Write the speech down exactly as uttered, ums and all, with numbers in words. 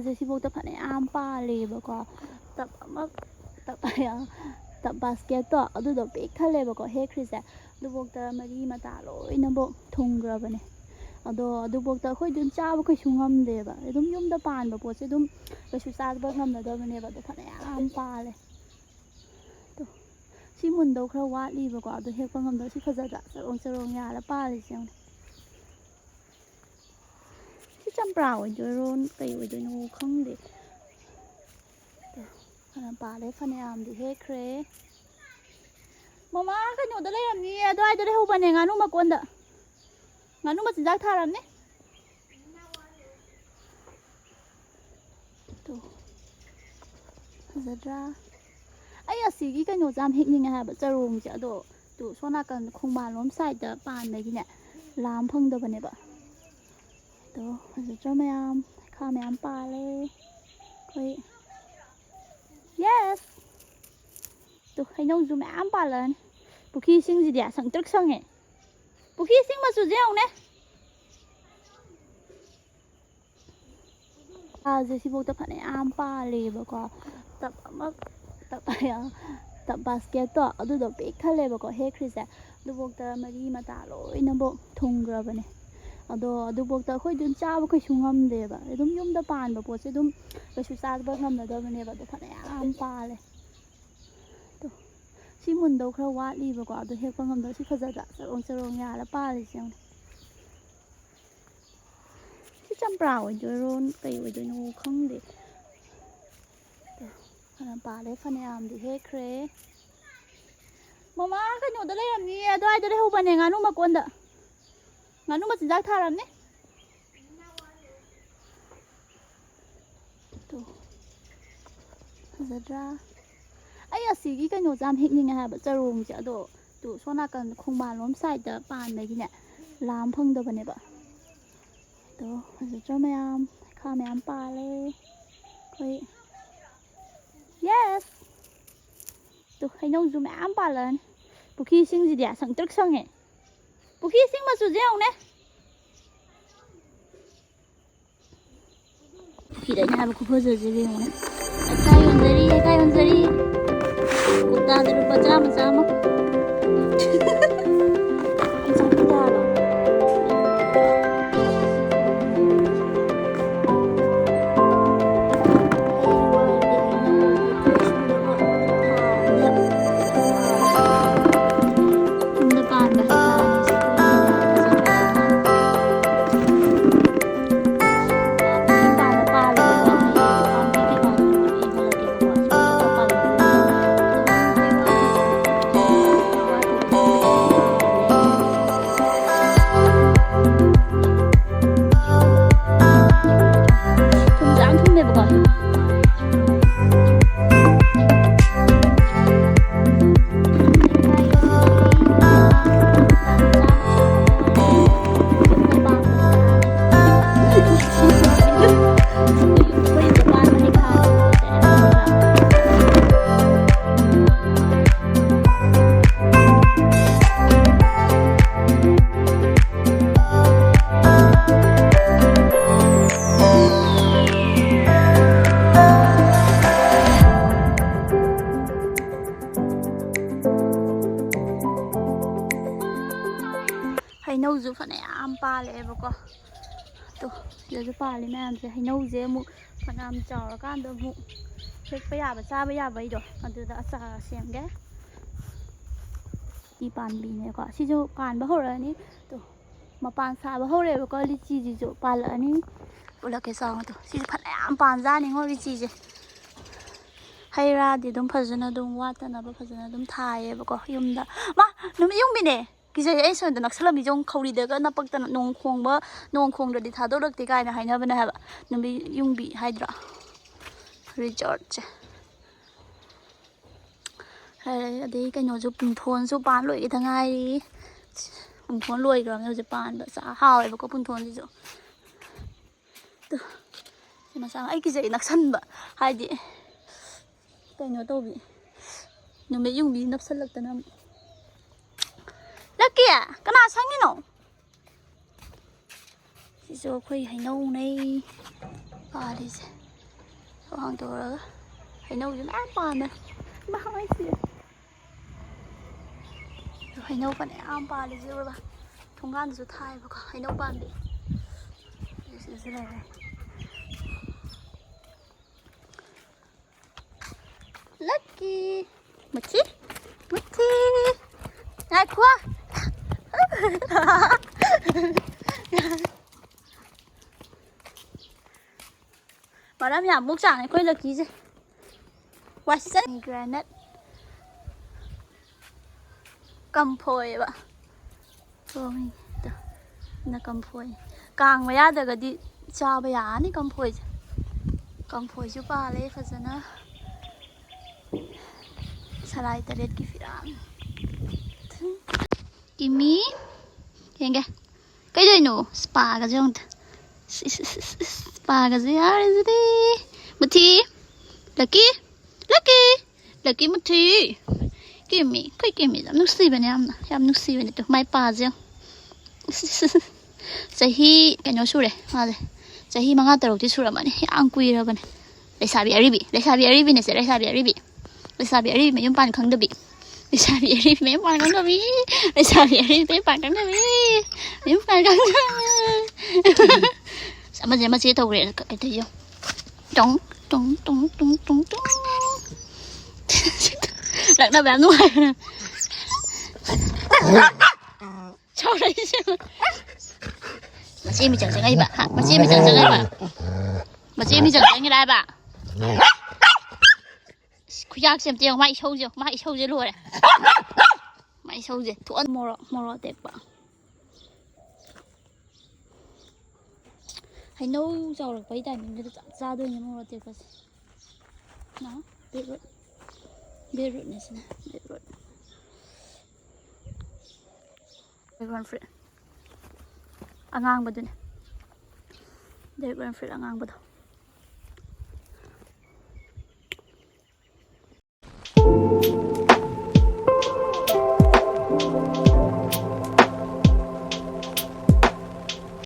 ꯁꯦ ꯁꯤꯐꯥꯎꯗ ꯐꯅꯌꯥꯝ ꯄꯥꯜꯂꯦꯕꯀꯣ꯫ ꯇꯞ ꯑꯃ, ꯇꯞ, ꯇꯞ ꯕꯥꯁꯀꯦꯠꯇꯣ ꯑꯗꯨꯗꯣ ꯄꯤꯛ ꯊꯜꯂꯦꯕꯀꯣ ꯍꯦꯛꯈ꯭ꯔꯤꯁꯦ꯫ ꯑꯗꯨꯐꯥꯎꯗ ꯃꯔꯤ ꯃꯇꯥ ꯂꯣꯏꯅꯃꯛ ꯊꯨꯡꯈ꯭ꯔꯕꯅꯦ꯫ ꯑꯗꯣ ꯑꯗꯨꯐꯥꯎꯗ ꯑꯩꯈꯣꯏ ꯑꯗꯨꯝ ꯆꯥꯕ ꯀꯩꯁꯨ ꯉꯝꯗꯦꯕ꯫ ꯑꯗꯨꯝ ꯌꯨꯝꯗ ꯄꯥꯟꯕ ꯄꯣꯠꯁꯦ ꯑꯗꯨꯝ ꯀꯩꯁꯨ ꯆꯥꯕ ꯉꯝꯅꯗꯕꯅꯦꯕ꯫ ꯑꯗꯣ ꯐꯅꯌꯥꯝ ꯄꯥꯜꯂꯦ꯫ ꯑꯗꯣ ꯁꯤ ꯃꯨꯟꯗꯧ ꯈꯔ ꯋꯥꯠꯂꯤꯕꯀꯣ꯫ ꯑꯗꯣ ꯍꯦꯛꯄ ꯉꯝꯗꯧ꯫ ꯁꯤ ꯐꯖꯗ꯭ꯔꯥ? ꯆꯔꯣꯡ ꯆꯔꯣꯡ ꯌꯥꯜꯂ ꯄꯥꯜꯂꯤꯁꯦ ꯌꯦꯡꯉꯨꯅꯦ꯫ ꯁꯤ ꯆꯝꯄ꯭ꯔꯥ ꯑꯣꯏꯗꯣꯏꯔꯣ, ꯀꯩ ꯑꯣꯏꯗꯣꯏꯅꯣ ꯈꯪꯗꯦ꯫ ꯐꯅ ꯄꯥꯜꯂꯦ, ꯐꯅꯌꯥꯝꯗꯤ ꯍꯦꯛꯈ꯭ꯔꯦ꯫ ꯃꯃꯥ ꯀꯩꯅꯣꯗ ꯂꯩꯔꯝꯅꯤꯌꯦ, ꯑꯗꯨꯋꯥꯏꯗ ꯂꯩꯍꯧꯕꯅꯦ, ꯉꯥꯅꯨ ꯃꯀꯣꯟꯗ꯫ ꯉꯥꯅꯨ ꯃꯆꯤꯟꯖꯥꯛ ꯊꯥꯔꯝꯅꯤ꯫ ꯇꯣ, ꯐꯖꯗ꯭ꯔꯥ? ꯑꯩ ꯑꯁꯤꯒꯤ ꯀꯩꯅꯣꯁꯦ ꯌꯥꯝ ꯍꯦꯛꯅꯤꯡꯉꯦ ꯍꯥꯏꯕ, ꯆꯔꯣꯡꯁꯦ꯫ ꯑꯗꯣ ꯇꯨ ꯁꯣꯝ ꯅꯥꯀꯟ ꯈꯣꯡꯕꯥꯟꯂꯣꯝ ꯁꯥꯏꯗꯇ ꯄꯥꯟꯕꯒꯤꯅꯦ, ꯂꯥꯝ ꯐꯪꯗꯕꯅꯦꯕ꯫ ꯇꯣ, ꯐꯖꯗ꯭ꯔꯥ ꯃꯌꯥꯝ? ꯍꯩꯈꯥ ꯃꯌꯥꯝ ꯄꯥꯜꯂꯦ꯫ ꯑꯩꯈꯣꯏ, ꯌꯦꯁ! ꯇꯨ, ꯍꯩꯅꯧꯁꯨ ꯃꯌꯥꯝ ꯄꯥꯜꯂꯅꯤ꯫ ꯄꯨꯈ꯭ꯔꯤ ꯏꯁꯤꯡꯁꯤꯗꯤ ꯁꯪꯇ꯭ꯔꯤꯛ ꯁꯪꯉꯦ꯫ ꯄꯨꯈ꯭ꯔꯤ ꯏꯁꯤꯡ ꯃꯆꯨꯁꯦ ꯌꯦꯡꯉꯨꯅꯦ꯫ ꯁꯦ ꯁꯤꯐꯥꯎꯗ ꯐꯅꯌꯥꯝ ꯄꯥꯜꯂꯦꯕꯀꯣ꯫ ꯇꯞ ꯑꯃ, ꯇꯞ, ꯇꯞ ꯕꯥꯁꯀꯦꯠꯇꯣ ꯑꯗꯨꯗꯣ ꯄꯤꯛ ꯊꯜꯂꯦꯕꯀꯣ ꯍꯦꯛꯈ꯭ꯔꯤꯁꯦ꯫ ꯑꯗꯨꯐꯥꯎꯗ ꯃꯔꯤ ꯃꯇꯥ ꯂꯣꯏꯅꯃꯛ ꯊꯨꯡꯈ꯭ꯔꯕꯅꯦ꯫ ꯑꯗꯣ ꯑꯗꯨꯐꯥꯎꯗ ꯑꯩꯈꯣꯏ ꯑꯗꯨꯝ ꯆꯥꯕ ꯀꯩꯁꯨ ꯉꯝꯗꯦꯕ꯫ ꯑꯗꯨꯝ ꯌꯨꯝꯗ ꯄꯥꯟꯕ ꯄꯣꯠꯁꯦ ꯑꯗꯨꯝ ꯀꯩꯁꯨ ꯆꯥꯕ ꯉꯝꯅꯗꯕꯅꯦꯕ꯫ ꯑꯗꯣ ꯐꯅꯌꯥꯝ ꯄꯥꯜꯂꯦ꯫ ꯑꯗꯣ ꯁꯤ ꯃꯨꯟꯗꯧ ꯈꯔ ꯋꯥꯠꯂꯤꯕꯀꯣ꯫ ꯑꯗꯣ ꯍꯦꯛꯄ ꯉꯝꯗꯧ꯫ ꯁꯤ ꯐꯖꯗ꯭ꯔꯥ? ꯆꯔꯣꯡ ꯆꯔꯣꯡ ꯌꯥꯜꯂ ꯄꯥꯜꯂꯤꯁꯦ ꯌꯦꯡꯉꯨꯅꯦ꯫ ꯁꯤ ꯆꯝꯄ꯭ꯔꯥ ꯑꯣꯏꯗꯣꯏꯔꯣ, ꯀꯩ ꯑꯣꯏꯗꯣꯏꯅꯣ ꯈꯪꯗꯦ꯫ ꯐꯅ ꯄꯥꯜꯂꯦ, ꯐꯅꯌꯥꯝꯗꯤ ꯍꯦꯛꯈ꯭ꯔꯦ꯫ ꯃꯃꯥ ꯀꯩꯅꯣꯗ ꯂꯩꯔꯝꯅꯤꯌꯦ, ꯑꯗꯨꯋꯥꯏꯗ ꯂꯩꯍꯧꯕꯅꯦ, ꯉꯥꯅꯨ ꯃꯀꯣꯟꯗ꯫ ꯉꯥꯅꯨ ꯃꯆꯤꯟꯖꯥꯛ ꯊꯥꯔꯝꯅꯤ꯫ ꯇꯨ, ꯐꯖꯗ꯭ꯔꯥ? ꯑꯩ ꯑꯁꯤꯒꯤ ꯀꯩꯅꯣꯁꯦ ꯌꯥꯝ ꯍꯦꯛꯅꯤꯡꯉꯦ ꯍꯥꯏꯕ, ꯆꯔꯣꯡꯁꯦ꯫ ꯑꯗꯣ ꯇꯨ ꯁꯣꯝ ꯅꯥꯀꯟ ꯈꯣꯡꯕꯥꯟꯂꯣꯝ ꯁꯥꯏꯗꯇ ꯄꯥꯟꯕꯒꯤꯅꯦ, ꯂꯥꯝ ꯐꯪꯗꯕꯅꯦꯕ꯫ ꯇꯣ, ꯐꯖꯗ꯭ꯔꯣ ꯃꯌꯥꯝ? ꯍꯩꯈꯥ ꯃꯌꯥꯝ ꯄꯥꯜꯂꯦ꯫ ꯑꯩꯈꯣꯏ, ꯌꯦꯁ! ꯇꯣ, ꯍꯩꯅꯧꯁꯨ ꯃꯌꯥꯝ ꯄꯥꯜꯂꯅꯤ꯫ ꯄꯨꯈ꯭ꯔꯤ ꯏꯁꯤꯡꯁꯤꯗꯤ ꯁꯪꯇ꯭ꯔꯤꯛ ꯁꯪꯉꯦ꯫ ꯄꯨꯈ꯭ꯔꯤ ꯏꯁꯤꯡ ꯃꯆꯨꯁꯦ ꯌꯦꯡꯉꯨꯅꯦ꯫ ꯐꯤꯗ ꯑꯩꯅ ꯍꯥꯏꯕ ꯈꯨꯐꯖꯁꯤꯒ ꯌꯦꯡꯉꯨꯅꯦ꯫ ꯍꯩꯈꯥ ꯌꯣꯟꯖꯔꯤ, ꯍꯩꯈꯥ ꯌꯣꯟꯖꯔꯤ꯫ ꯀꯧꯇꯥꯗ ꯂꯨꯄꯥ ꯆꯥꯝꯃ, ꯆꯥꯝꯃ꯫ ꯌꯥꯝ ꯆꯥꯎꯈꯠ ꯇꯥꯔꯕ? ꯌꯨꯝꯗ ꯄꯥꯟꯕ ꯍꯩꯈꯥꯁꯦ꯫ ꯊꯨꯝꯁꯨ ꯌꯥꯝ ꯊꯨꯝꯃꯦꯕꯀꯣ꯫ ꯍꯩꯅꯧꯁꯨ ꯐꯅꯌꯥꯝ ꯄꯥꯜꯂꯛꯑꯦꯕꯀꯣ꯫ ꯇꯣ, ꯁꯤꯗꯁꯨ ꯄꯥꯜꯂꯤ ꯃꯌꯥꯝꯁꯦ꯫ ꯍꯩꯅꯧꯁꯦ ꯑꯃꯨꯛ ꯐꯅꯌꯥꯝ ꯆꯥꯎꯔꯀꯥꯟꯗ ꯑꯃꯨꯛ ꯍꯦꯛꯄ ꯌꯥꯕ, ꯆꯥꯕ ꯌꯥꯕꯩꯗꯣ, ꯑꯗꯨꯗ ꯑꯆꯥꯔ ꯁꯦꯝꯒꯦ꯫ ꯂꯤꯆꯤ ꯄꯥꯝꯕꯤꯅꯦꯀꯣ꯫ ꯁꯤꯁꯨ ꯄꯥꯟꯕ ꯍꯧꯔꯛꯑꯅꯤ꯫ ꯇꯣ, ꯃꯄꯥꯟ ꯁꯥꯕ ꯍꯧꯔꯦꯕꯀꯣ꯫ ꯂꯤꯆꯤꯁꯤꯁꯨ ꯄꯥꯜꯂꯛꯑꯅꯤ꯫ ꯎꯠꯂꯛꯀꯦ, ꯆꯥꯎꯅ ꯇꯣ꯫ ꯁꯤꯁꯨ ꯐꯅꯌꯥꯝ ꯄꯥꯟꯖꯥꯠꯅꯤꯉꯣ ꯂꯤꯆꯤꯁꯦ꯫ ꯍꯩ ꯔꯥꯗꯤ ꯑꯗꯨꯝ ꯐꯖꯅ ꯑꯗꯨꯝ ꯋꯥꯠꯇꯅꯕ ꯐꯖꯅ ꯑꯗꯨꯝ ꯊꯥꯏꯌꯦꯕꯀꯣ ꯌꯨꯝꯗ꯫ ꯃꯥ, ꯅꯨꯃꯤꯠ ꯌꯨꯡꯕꯤꯅꯦ꯫ ꯀꯤꯖꯩ, ꯑꯩ ꯁꯣꯝꯗ ꯅꯛꯁꯜꯂꯝꯃꯤ꯫ ꯌꯦꯡꯉꯨ, ꯈꯧꯔꯤꯗꯒ ꯅꯄꯛꯇꯅ, ꯅꯣꯡ ꯈꯣꯡꯕ, ꯅꯣꯡ ꯈꯣꯡꯗ꯭ꯔꯗꯤ ꯊꯥꯗꯣꯛꯂꯛꯇꯦ ꯀꯥꯏꯅ ꯍꯥꯏꯅꯕꯅꯦ ꯍꯥꯏꯕ꯫ ꯅꯨꯃꯤꯠ ꯌꯨꯡꯕꯤ ꯍꯥꯏꯗ꯭ꯔꯥ? ꯔꯤꯖꯣꯔꯠꯁꯦ꯫ ꯑꯗꯩ ꯀꯩꯅꯣꯁꯨ, ꯄꯨꯡꯊꯣꯟꯁꯨ ꯄꯥꯟ ꯂꯣꯏꯒꯤꯗ ꯉꯥꯏꯔꯤ꯫ ꯄꯨꯡꯊꯣꯟ ꯂꯣꯏꯈ꯭ꯔꯕꯅꯦ ꯍꯧꯖꯤꯛ ꯄꯥꯟꯕ꯫ ꯆꯥ ꯍꯥꯎꯋꯦꯕꯀꯣ ꯄꯨꯡꯊꯣꯟꯁꯤꯁꯨ꯫ ꯇꯨ, ꯁꯤ ꯃꯆꯥ ꯑꯃ, ꯑꯩ ꯀꯤꯖꯩ ꯅꯛꯁꯟꯕ꯫ ꯍꯥꯏꯗꯤ, ꯀꯩꯅꯣ ꯇꯧꯕꯤ꯫ ꯅꯨꯃꯤꯠ ꯌꯨꯡꯕꯤ ꯅꯞꯁꯜꯂꯛꯇꯅ ꯑꯃꯨꯛ꯫ ꯂꯛꯀꯤ, ꯀꯅꯥ ꯁꯪꯉꯤꯅꯣ? ꯁꯤꯁꯨ ꯑꯩꯈꯣꯏ ꯍꯩꯅꯧꯅꯦ꯫ ꯄꯥꯜꯂꯤꯁꯦ꯫ ꯊꯣꯡ ꯍꯥꯡꯗꯣꯛꯑꯒ ꯍꯩꯅꯧꯁꯦ ꯃꯌꯥꯝ ꯄꯥꯟꯕꯅꯦ꯫ ꯏꯃꯥ, ꯃꯩ ꯁꯤꯔꯦ꯫ ꯍꯩꯅꯧ ꯐꯅꯌꯥꯝ ꯄꯥꯜꯂꯤꯁꯦ ꯎꯔꯕ? ꯊꯣꯡꯒꯥꯟꯗꯁꯨ ꯊꯥꯏꯌꯦꯕꯀꯣ, ꯍꯩꯅꯧ ꯄꯥꯝꯕꯤ꯫ ꯁꯤꯗꯁꯨ ꯂꯩꯔꯦ꯫ ꯂꯛꯀꯤ! ꯃꯨꯊꯤ! ꯃꯨꯊꯤ! ꯉꯥꯏꯈꯣ! ꯃꯔꯝ ꯌꯥꯝ ꯃꯣꯛ ꯆꯥꯅꯤ ꯑꯩꯈꯣꯏ ꯂꯛꯀꯤꯁꯦ꯫ ꯋꯥꯁꯤꯆꯟ ꯒ꯭ꯔꯦꯅꯦꯠ ꯀꯝꯐꯣꯏꯕ꯫ ꯍꯣꯏ, ꯇ-, ꯅ ꯀꯝꯐꯣꯏ꯫ ꯀꯥꯡ ꯃꯌꯥꯗꯒꯗꯤ ꯆꯥꯕ ꯌꯥꯔꯅꯤ ꯀꯝꯐꯣꯏꯁꯦ꯫ ꯀꯝꯐꯣꯏꯁꯨ ꯄꯥꯜꯂꯦ ꯐꯖꯅ꯫ ꯁꯂꯥꯏ ꯇꯔꯦꯠꯀꯤ ꯐꯤꯔꯥꯜ꯫ ꯀꯤꯃꯤ꯫ ꯌꯦꯡꯒꯦ꯫ ꯀꯩꯗꯧꯔꯤꯅꯣ? ꯏꯁ, ꯄꯥꯒꯁꯦ ꯌꯦꯡꯉꯨ꯫ ꯏꯁ, ꯏꯁ, ꯏꯁ, ꯏꯁ, ꯏꯁ, ꯄꯥꯒꯁꯦ ꯌꯥꯎꯔꯤꯁꯤꯗꯤ꯫ ꯃꯨꯊꯤ꯫ ꯂꯛꯀꯤ꯫ ꯂꯛꯀꯤ꯫ ꯂꯛꯀꯤ ꯃꯨꯊꯤ꯫ ꯀꯤꯃꯤ꯫ ꯑꯩꯈꯣꯏ ꯀꯤꯃꯤꯁꯦ ꯌꯥꯝ ꯅꯨꯡꯁꯤꯕꯅꯦ ꯌꯥꯝꯅ꯫ ꯌꯥꯝ ꯅꯨꯡꯁꯤꯕꯅꯦ꯫ ꯇꯨ, ꯃꯥꯏ ꯄꯥꯁꯦ ꯌꯦꯡꯉꯨ꯫ ꯏꯁ, ꯏꯁ, ꯏꯁ, ꯏꯁ꯫ ꯆꯍꯤ ꯀꯩꯅꯣ ꯁꯨꯔꯦ ꯃꯥꯁꯦ꯫ ꯆꯍꯤ ꯃꯉꯥ ꯇꯔꯨꯛꯇꯤ ꯁꯨꯔꯝꯃꯅꯤ꯫ ꯌꯥꯝ ꯀꯨꯏꯔꯕꯅꯦ꯫ ꯂꯩꯁꯥꯕꯤ ꯑꯔꯤꯕꯤ꯫ ꯂꯩꯁꯥꯕꯤ ꯑꯔꯤꯕꯤꯅꯦ ꯁꯦ, ꯂꯩꯁꯥꯕꯤ ꯑꯔꯤꯕꯤ꯫ ꯂꯩꯁꯥꯕꯤ ꯑꯔꯤꯕꯤ ꯃꯌꯨꯝ ꯄꯥꯟ ꯈꯪꯗꯕꯤ꯫ ꯂꯩꯁꯥꯕꯤ ꯑꯔꯤꯕꯤ ꯃꯌꯨꯝ ꯄꯥꯟ ꯈꯪꯗꯕꯤ꯫ ꯂꯩꯁꯥꯕꯤ ꯑꯔꯤꯕꯤ ꯃꯌꯨꯝ ꯄꯥꯟ ꯈꯪꯗꯕꯤ꯫ ꯃꯌꯨꯝ ꯄꯥꯟ ꯈꯪꯗꯕꯤ꯫ ꯑꯁ, ꯑꯃꯁꯦ ꯃꯆꯦ ꯇꯧꯈ꯭ꯔꯦ꯫ ꯀ-, ꯀꯩ ꯇꯧꯔꯤꯅꯣ? ꯇꯣꯡ, ꯇꯣꯡ, ꯇꯣꯡ, ꯇꯣꯡ, ꯇꯣꯡ, ꯇꯣꯡ꯫ ꯂꯛꯅꯕ ꯌꯥꯝ ꯅꯨꯡꯉꯥꯏꯕꯅꯦ꯫ ꯁꯥꯎꯔꯛꯏꯁꯦ꯫ ꯃꯆꯦ ꯃꯤꯆꯪ ꯆꯪꯉꯛꯏꯕ꯫ ꯍꯥ? ꯃꯆꯦ ꯃꯤꯆꯪ ꯆꯪꯉꯛꯏꯕ꯫ ꯃꯆꯦ ꯃꯤꯆꯪ ꯆꯪꯉꯤꯔꯥ ꯍꯥꯏꯕ? ꯑꯁ, ꯈꯨꯌꯥꯛꯁꯦ ꯑꯝꯇ ꯌꯦꯡꯉꯣ꯫ ꯃꯥ ꯏꯁꯧꯁꯦ ꯌꯦꯡꯉꯣ꯫ ꯃꯥ ꯏꯁꯧꯁꯦ ꯂꯣꯏꯔꯦ꯫ ꯃꯥ ꯏꯁꯧꯁꯦ꯫ ꯊꯣꯛꯍꯟ-, ꯃꯣꯔꯣꯛ, ꯃꯣꯔꯣꯛ ꯑꯇꯦꯛꯄ꯫ ꯍꯩꯅꯧ ꯆꯥꯎꯔꯛꯄꯩ timing ꯗꯨꯗ ꯆꯞ ꯆꯥꯗꯣꯏꯅꯦ ꯃꯣꯔꯣꯛ ꯑꯇꯦꯛꯄꯁꯦ꯫ ꯅ ꯕꯤꯠꯔꯨꯠ꯫ ꯕꯤꯠꯔꯨꯠꯅꯦ ꯁꯤꯅ꯫ Beetroot. Dragon fruit꯫ ꯑꯉꯥꯡꯕꯗꯨꯅꯦ꯫ Dragon fruit ꯑꯉꯥꯡꯕꯗꯣ꯫